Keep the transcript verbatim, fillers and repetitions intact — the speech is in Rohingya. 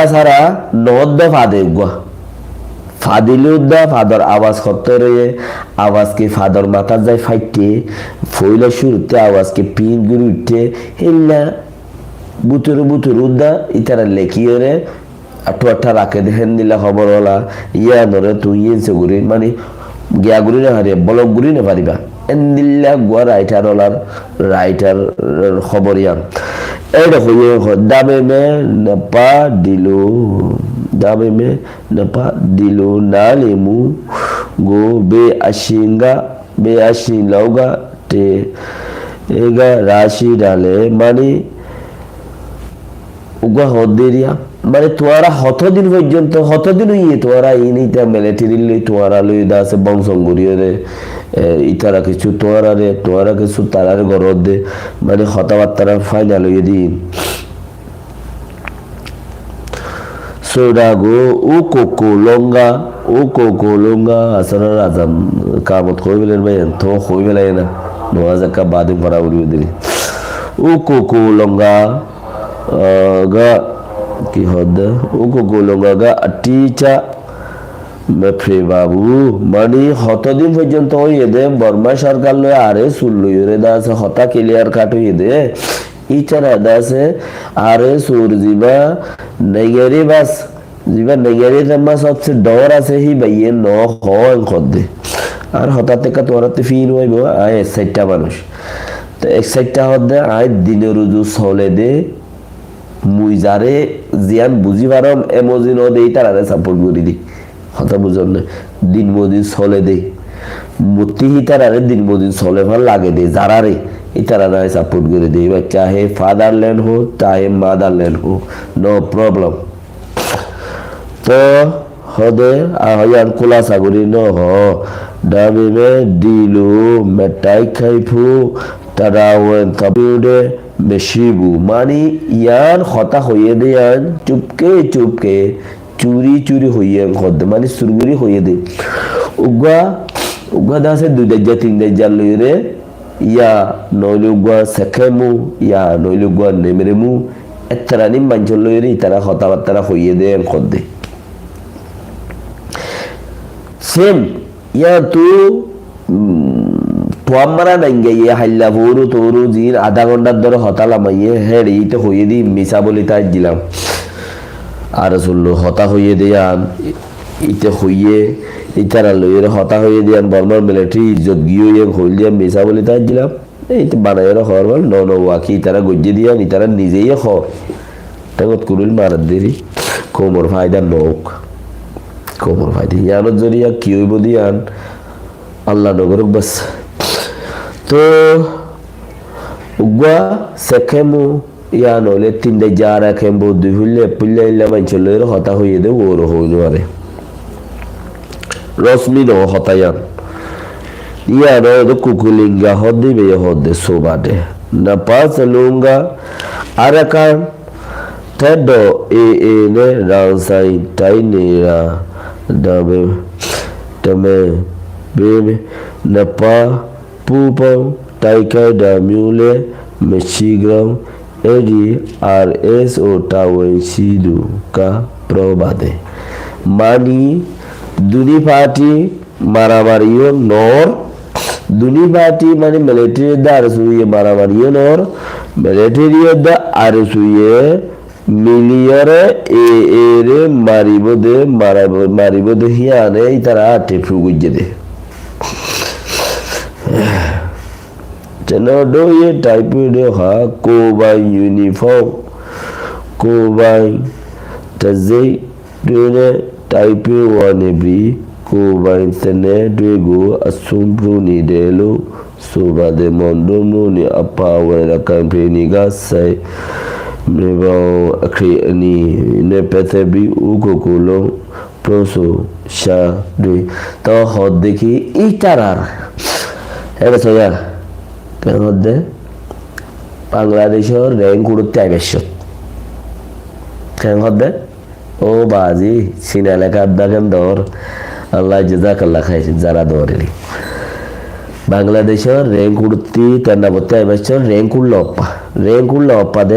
sára noódde fade uggúa. Fadile uddá fador abas hottó roiyé, abas ki fador matát zai faitte, foila cúrutte abas ki piñt gorí uiththé, héilla bútore bútore uddá ítara lekíyore, aththu aththa raké de héndilla hóbor óla, yíanoré tuñí yíanse gorí, mani giya gorí no faribá, bolok gorí no faribá. Héndilla uggúa raithar ólar, raithar hóbor yían. Éçe hoiyé ho, dame me napa dilu, dame me napa dilu nalimu go be ashinga, be ashin lauga te ega rashi dale, mani uggúa hoódde eriya, mane tuáñra hotodin foijjonto, hotodin óiye tuáñra iín ita military loi tuáñra loi de asé bong song goríyore, e, itara kessú tuáñrare, tuáñra kessú tarare goródde, mane hotábattára final óiye de iín. Sóda go, u koko longa, u koko longa, asórar azan kamot hoói félaiyé bái, ento hoói félaiyé na, nomaz ekká baade fora foribo deri. U koko longa, ah, ga, ki hoódde? Uko golonga ga a teacher me pray babu. Mani hotodin foijjonto óiye de Borma sorkar loi are sur loiyore de asé hotá clear cut óiye de. Ítara de asé are sur ziba nengeri bas Ziba nengeri temma sobse dhoóñr asé, híbaye no hoó en hoódde. Ar hotát ekká tuáñrattú fíl óibo, aññí ek saiththa manúic. Te ek saiththa hoódde, aññí dinor uzu sole de, mui zaré ziyán buzí farom, e mozin óde ítararé support gorí di. Hotá buzón né? Din mozin sole de. Muttí hítararé din mozin sole fán lage de, zararé, ítararé aññí support gorí di. Iba chahe fatherland ho, chahe motherland ho, no problem. Tó hode, a hoiyan kúlasa gorí no hoó. Dami me dilu, mettai kaipu, tada wen tabiude, meshibu. Mani, yián hotá hoiyé de yián, cupke cupke, curi curi hoiyé en hoódde. Mani, sur gorí hoiyé de. Uggúa, uggúa de asé dui daijja, tin daijja loiyóre, ya noóile uggúa sekému, ya noóile uggúa nemeremu, ettarani maincór loiyóre itara hotábattára hoiyé de en hoódde. Same, yíantu, mm, tuámmara naingaiye hailla foóru toóru ziín adá gonthár dóre hotá lamaiyé, héçe íte hoiyé de misá bóli táijjilam. Ar Rosul loi hotá hoiyé de yían, íte hoiyé, ítarar loiyóre hotá hoiyé de yían, Bormar military izzot giyói en hoil de yían misá bóli táijjilam. Ei te banaiyóre hoór bol, no, no, waki itara goijjé de yían, itara nize yó hoór. Théngot kuruil marer deri, koumor faida no óuk. Koumor faida. Yíanor zoriya ki óibo de yían, Allah no gorók bes. Tó, uggúa sekému, yían óile tin daijja ar ekembo, dui fúilla, ek fúilla, ílla maincór loiyóre hotá hoiyé de, uore hoói no fare. Rosmi no hotá yían. Yían óiye de kukulinga hoódde, iba yó hoódde sobade. Napasa lunga, Arakan, tedo e e ne rangsai, tainera, dame, dame, bebe, napa, Pupong, Taikai, Damiule, Meshigrong, Edi, R S O, Tawen, Sidu, Ka, Probade. Mani, duni party maramari yó nor, duni party mani military da R S O ye maramari yó nor, military da R S O ye Miliyóre e, e re maribóu de, maribóu, maribóu de híyane ítara aththé fúk goijjé de. Tene dóiye taipu de ha, Kobain uniform, Kobain tazei, dóine taipu wane bri, Kobain tene dóigo asum pruni delo, Suba de mondum nuni apa wera kampeni gasai. Mebau akri ani ne pete bi uko kulo proso sha dui. Tó hoódde ki ítarar. Ere soya. Keén hoódde? Bangladecor renk uçotte aibar cót. Keén hoódde? Ó bazi, sinale kadda ken dor. Allah jazakallah khair, zara doreri. Bangladecor renk uçotti, tenna botti aibar cót renk uçlo oppa. Renk uçlo oppa de